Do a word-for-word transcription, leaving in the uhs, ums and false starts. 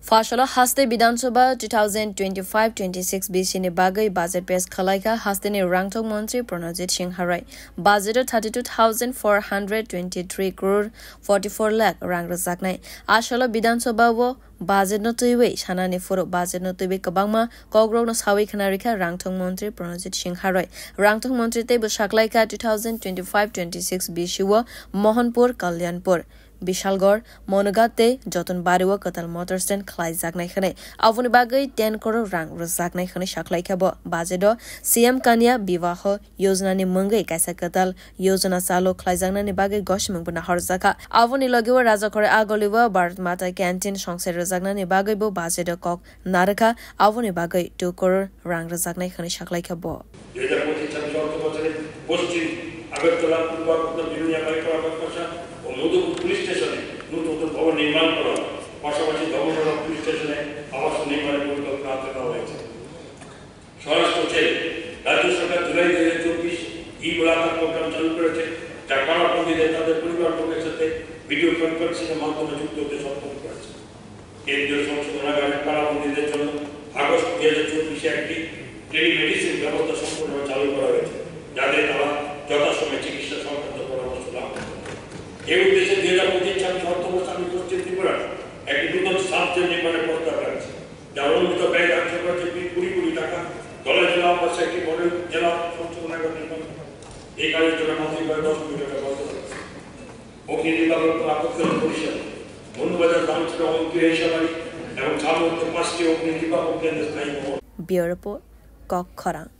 Phasalo haste Bidhan Sabha two thousand twenty-five twenty-six B C ni bagwi budget pass khwlaikha hasteni rangthok montri Pranojit Singha Roy. Budget o thirty-two thousand four hundred twenty-three crore forty-four lakh rang rwjaknai. Asalo Bidhan Sabha o budget no twiwi sanani phuru budget no twiwi kwbangma kokrokno sawi khna rikha rangthok montri Pranojit Singha Roy. Rangthok montri teibo saklaikha two thousand twenty-five twenty-six B C o Mohanpur, Kalyanpur, Bishalgarh, Monughat tei Jotonbari o kwtal motor stand khlaijaknai hwnwi. Aboni bagwi ten crore rang rwjaknai hwnwi saklaikha bo. Budget o C M Kanya Bivaho Yojana ni mungwi kaisa kwtal yojana chalu khlaijaknani bagwi gosimung bo nahorjakha. Aboni logi o Rajakhore Agoli o Bharat Mata Canteen songse rwjaknani bagwi bo budget o kok narwkha. Aboni bagwi two crore rang rwjaknai hwnwi saklaikha bo. দুই হাজার পঁচিশ ছাব্বিশ অর্থ বছরে পশ্চিম আগরতলা, পূর্বাগরতলা, বিলোনিয়া, পাইকপাড়া, পাইকপাড়া ও মধুপুর পুলিশ স্টেশনে নতুন নতুন ভবন নির্মাণ করা, পাশাপাশি ধর্মতলা পুলিশ স্টেশনে আবাসন নির্মাণের পরিকল্পনা হাতে নেওয়া হয়েছে। স্বরাষ্ট্র সেল, রাজ্য সরকার জুলাই দুই হাজার চব্বিশ ই মুলাকাত প্রোগ্রাম চালু করেছে, যা কারাবন্দীদের তাদের পরিবারবর্গের সাথে ভিডিও কনফারেন্সিং এর মাধ্যমে যুক্ত হতে সক্ষম করেছে। কেন্দ্রীয় সংশোধনাগারে কারাবন্দীদের জন্য আগস্ট দুই হাজার চব্বিশে একটি টেলিমেডিসিন ব্যবস্থা সম্পূর্ণভাবে চালু করা হয়েছে, যাতে তারা যথাসময়ে চিকিৎসা সংক্রান্ত পরামর্শ লাভ করতে পারে। এই উদ্দেশ্যে দুই হাজার পঁচিশ ছাব্বিশ অর্থবর্ষে আমি পশ্চিম ত্রিপুরার একটি নতুন সাব জেল নির্মাণের প্রস্তাব রাখছি, যার অনুমিত ব্যয় রাজ্য সরকারকে কুড়ি কোটি টাকা, ধলাই জেলা আবাসে একটি মডেল জেলা সংশোধনাগার নির্মাণ করা। এই কাজের জন্য মাসিক ব্যয় দশ কোটি টাকা বরাদ্দ রয়েছে। অগ্নি নির্বাপক ও আপৎকালীন পরিষেবা, মৌলভীবাজার, দামছড়া, অঙ্কুরিয়া, ইসাবাড়ি এবং ঝালমুড়িতে পাঁচটি অগ্নি নির্বাপক কেন্দ্র স্থায়ী ভবন। Bureau Report, Kokkhorang.